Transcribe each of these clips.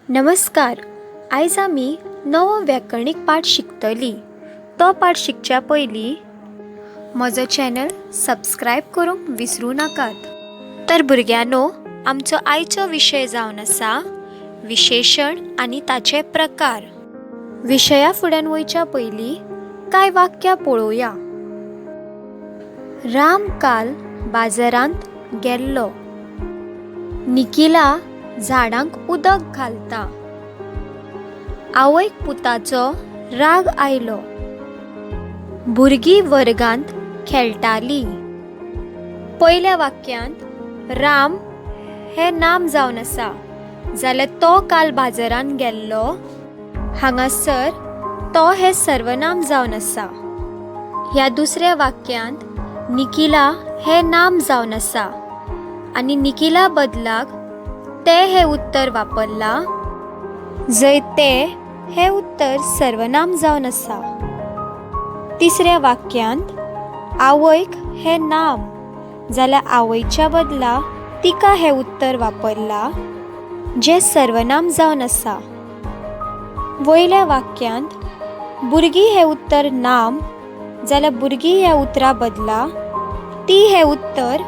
नमस्कार, आयज आमी नवो व्याकरणीक पाठ शिकतलीं. तो पाठ शिकच्या पयलीं म्हजो चॅनल सबस्क्रायब करूंक विसरूं नाकात. तर भुरग्यांनो, आमचो आयचो विशय जावन आसा विशेशण आनी ताचे प्रकार. विशया फुड्यान वयच्या पयलीं कांय वाक्यां पळोवया. राम काल बाजारांत गेल्लो. निखिला झाडांक उदक घालता. आवयक पुताचो राग आयलो. भुरगीं वर्गांत खेळटालीं. पयल्या वाक्यांत राम हें नाम जावन आसा, जाल्यार तो काल बाजारांत गेल्लो हांगासर तो हें सर्वनाम जावन आसा. ह्या दुसऱ्या वाक्यांत निखिला हें नाम जावन आसा आनी निखिला बदलाक तें हें उत्तर वापरलां, जंय तें हें उत्तर सर्वनाम जावन आसा. तिसऱ्या वाक्यांत आवयक हें नाम जाल्यार आवयच्या बदला तिका हें उत्तर वापरलां, जें सर्वनाम जावन आसा. वयल्या वाक्यांत भुरगीं हें उत्तर नाम जाल्यार भुरगीं ह्या उतरा बदला ती हें उत्तर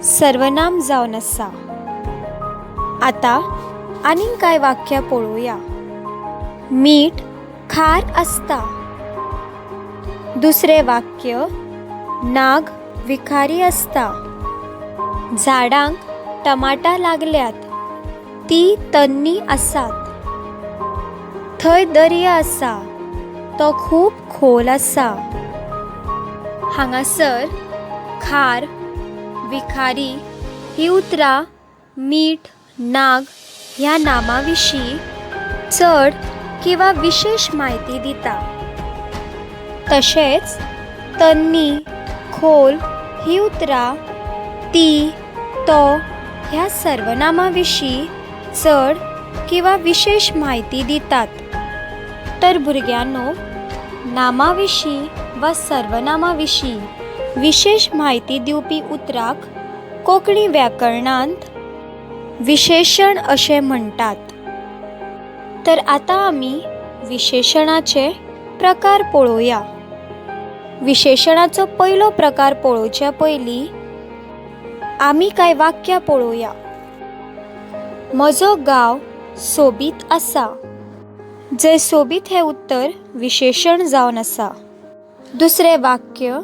सर्वनाम जावन आसा. आतां आनीक कांय वाक्यां पळोवया. मीठ खार आसता. दुसरें वाक्य, नाग विखारी आसता. झाडांक टमाटां लागल्यात, तीं तन्नी आसात. थंय दर्या आसा, तो खूब खोल आसा. हांगासर खार, विखारी हीं उतरां मीठ, नाग ह्या नामां विशीं चड किंवा विशेश म्हायती दिता. तशेंच तन्नी, खोल हीं उतरां ती, तो ह्या सर्वनामां विशीं चड किंवा विशेश म्हायती दितात. तर भुरग्यांनो, नामां विशीं वा सर्वनामां विशीं विशेश म्हायती दिवपी उतराक कोंकणी व्याकरणांत विशेशण अशें म्हणटात. तर आतां आमी विशेशणाचे प्रकार पळोवया. विशेशणाचो पयलो प्रकार पळोवच्या पयलीं आमी कांय वाक्यां पळोवया. म्हजो गांव सोबीत आसा, जंय सोबीत हें उत्तर विशेशण जावन आसा. दुसरें वाक्य,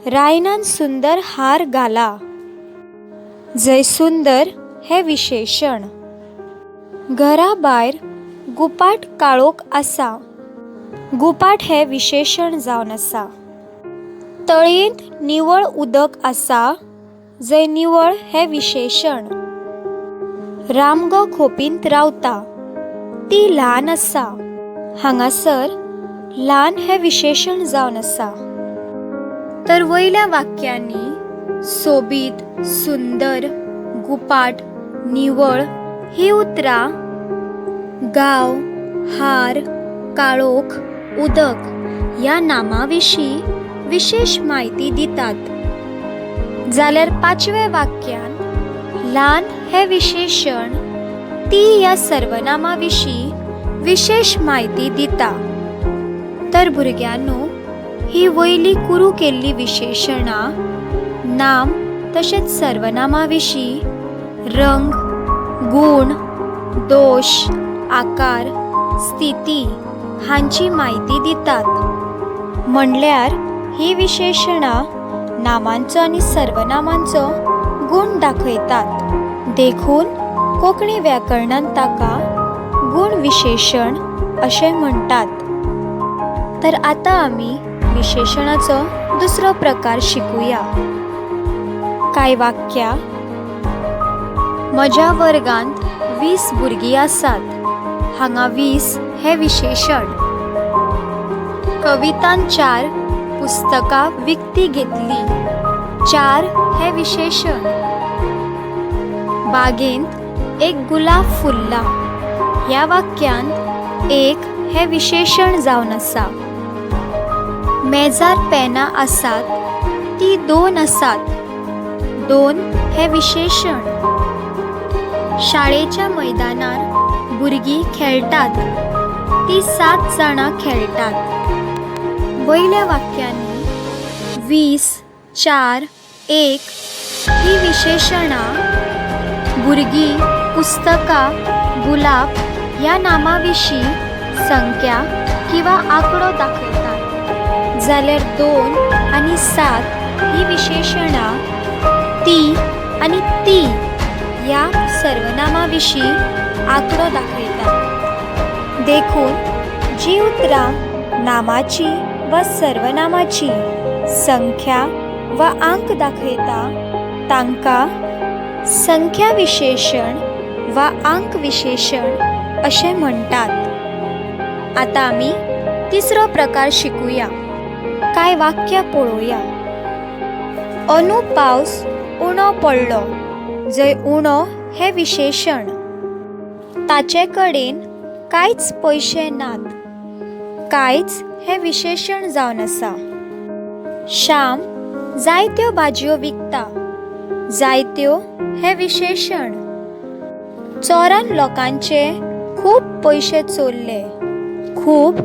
रायनान सुंदर हार घाला, जंय सुंदर हें विशेशण. घरा भायर गुपाट काळोख आसा, गुपाट हें विशेशण जावन आसा. तळयेंत निवळ उदक आसा, जंय निवळ हें विशेशण. रामगो खोपींत रावता, ती ल्हान आसा, हांगासर ल्हान हें विशेशण जावन आसा. तर वयल्या वाक्यांनी सोबीत, सुंदर, गुपाट, निवळ हीं उतरां गांव, हार, काळोख, उदक ह्या नामां विशीं विशेश म्हायती दितात. जाल्यार पांचव्या वाक्यांत ल्हान हें विशेशण ती ह्या सर्वनामा विशीं विशेश म्हायती दिता. तर भुरग्यांनो, ही वयली कुरू केल्ली विशेशणां नाम तशेंच सर्वनामा विशीं रंग, गूण, दोश, आकार, स्थिती हांची म्हायती दितात. म्हणल्यार हीं विशेशणां नामांचो आनी सर्वनामांचो गूण दाखयतात. देखून कोंकणी व्याकरणांत ताका गूण विशेशण अशें म्हणटात. तर आतां आमी विशेशणाचो दुसरो प्रकार शिकुया. कांय वाक्यां. म्हज्या वर्गांत 20 भुरगीं आसात, हांगा 20 हें विशेशण. कवितान 4 पुस्तकां विकतीं घेतलीं, 4 हें विशेशण. बागेंत एक गुलाब फुल्ला, ह्या वाक्यांत एक हें विशेशण जावन आसा. मेजार पेनां आसात, तीं 2 आसात, 2 हें विशेशण. शाळेच्या मैदानार भुरगीं खेळटात. तीं सात जाणां खेळटात. वयल्या वाक्यांनी 20, 4, 1 हीं विशेशणां भुरगीं, पुस्तकां, गुलाब ह्या नामां विशीं संख्या किंवा आंकडो दाखयतात, जाल्यार 2 आनी 7 हीं विशेशणां ती आनी ती ह्या सर्वनामां विशीं आंकडो दाखयतात. देखून जीं उतरां नामाची वा सर्वनामाची संख्या वा आंक दाखयता तांकां संख्या विशेशण वा आंक विशेशण अशें म्हणटात. आतां आमी तिसरो प्रकार शिकुया. कांय वाक्यां पळोवया. अंदू पावस उणो पडलो, जंय उणो हें विशेशण. ताचे कडेन कांयच पयशे नात, कांयच हें विशेशण जावन आसा. श्याम जायत्यो भाजयो विकता, जायत्यो हें विशेशण. चोरान लोकांचे खूब पयशे चोरले, खूब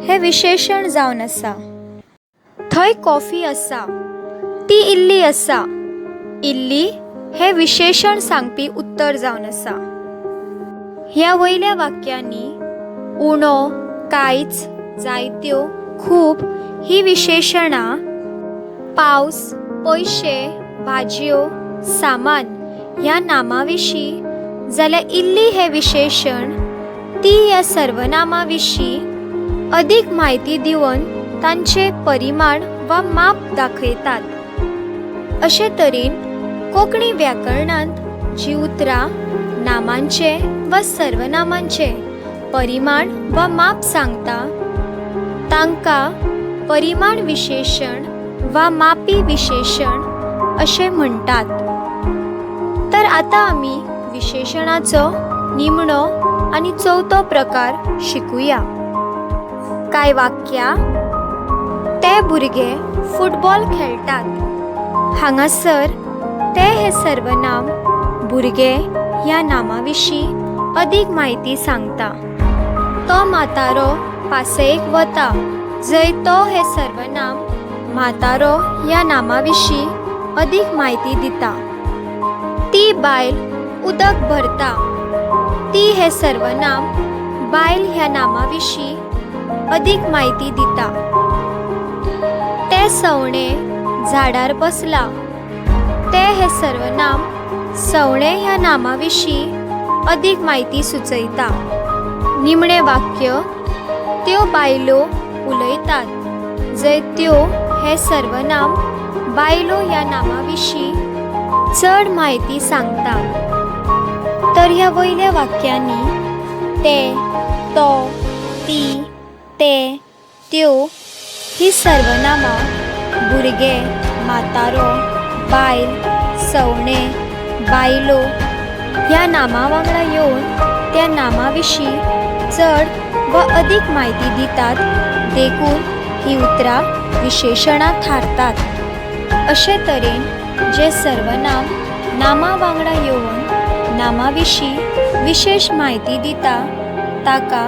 हें विशेशण जावन आसा. थंय कॉफी आसा, ती इल्ली आसा, इल्ली हें विशेशण सांगपी उत्तर जावन आसा. ह्या वयल्या वाक्यांनी उणो, कांयच, जायत्यो, खूब हीं विशेशणां पावस, पयशे, भाजयो, सामान ह्या नामां विशीं, जाल्यार इल्ली हें विशेशण ती ह्या सर्वनामा विशीं अदीक म्हायती दिवन तांचें परिमाण वा माप दाखयतात. अशे तरेन कोंकणी व्याकरणांत जीं उतरां नामांचें वा सर्वनामांचें परिमाण वा माप सांगता तांकां परिमाण विशेशण वा मापी विशेशण अशें म्हणटात. तर आतां आमी विशेशणाचो निमणो आनी चवथो प्रकार शिकुया. कांय वाक्यां. ते भुरगे फुटबॉल खेळटात. हांगासर ते हें सर्वनाम भुरगे ह्या नामा विशीं अदीक म्हायती सांगता. तो म्हातारो पासयेक वता, जंय तो हें सर्वनाम म्हातारो ह्या नामा विशीं अदीक म्हायती दिता. ती बायल उदक भरता. ती हें सर्वनाम बायल ह्या नामा विशीं अदीक म्हायती दिता. तें सवणें झाडार बसलां. तें हें सर्वनाम सवणें ह्या नामा विशीं अदीक म्हायती सुचयता. निमणें वाक्य. त्यो बायलो उलयतात, जंय त्यो हें सर्वनाम बायलो ह्या नामा विशीं चड म्हायती सांगता. तर ह्या वयल्या वाक्यांनी ते, तो, ती, ते, त्यो हीं सर्वनामां भुरगे, म्हातारो, बायल, सवणें, बायलो ह्या नामां वांगडा येवन त्या नामां विशीं चड वा अदीक म्हायती दितात, देखून हीं उतरां विशेशणां थारतात. अशे तरेन जें सर्वनाम नामां वांगडा येवन नामां विशीं विशेश म्हायती दिता ताका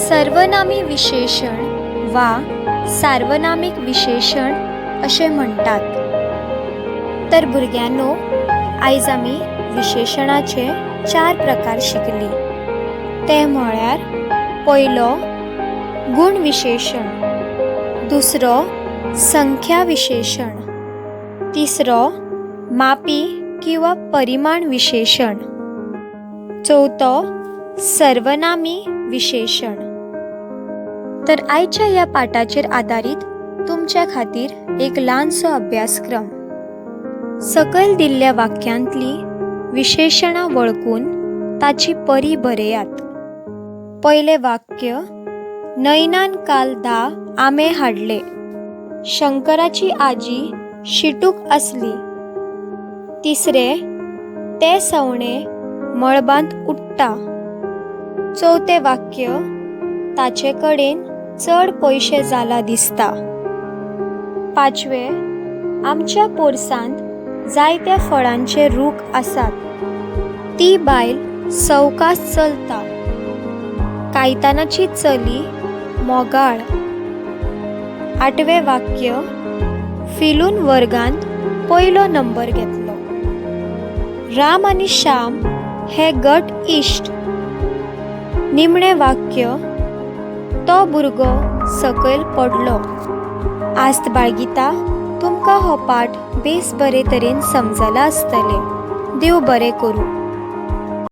सर्वनामी विशेशण वा सार्वनामीक विशेशण अशें म्हणटात. तर भुरग्यांनो, आयज आमी विशेशणाचे 4 प्रकार शिकली. ते म्हळ्यार पयलो गुण विशेशण, दुसरो संख्या विशेशण, तिसरो मापी किंवा परिमाण विशेशण, चवथो सर्वनामी विशेशण. तर आयच्या ह्या पाठाचेर आदारीत तुमच्या खातीर एक ल्हानसो अभ्यासक्रम. सकयल दिल्ल्या वाक्यांतली विशेशणां वळखून ताची परी बरयात. पयलें वाक्य, नयनान काल 10 आंबे हाडले. शंकराची आजी शिटूक आसली. तिसरें, तें सवणें मळबांत उडटा. चवथें वाक्य, ताचे कडेन चड पयशे जाला दिसता. पांचवें, आमच्या पोरसांत जायत्या फळांचे रूख आसात. ती बायल सवकास चलता. कायतानाची चली मोगाळ. आठवें वाक्य, फिलून वर्गांत पयलो नंबर घेतलो. राम आनी श्याम हे गट इश्ट. निमणें वाक्य, तो भुरगो सकयल पडलो. आस्त बाळगिता तुमकां हो पाठ बेस बरे तरेन समजला आसतलें. देव बरें करूं.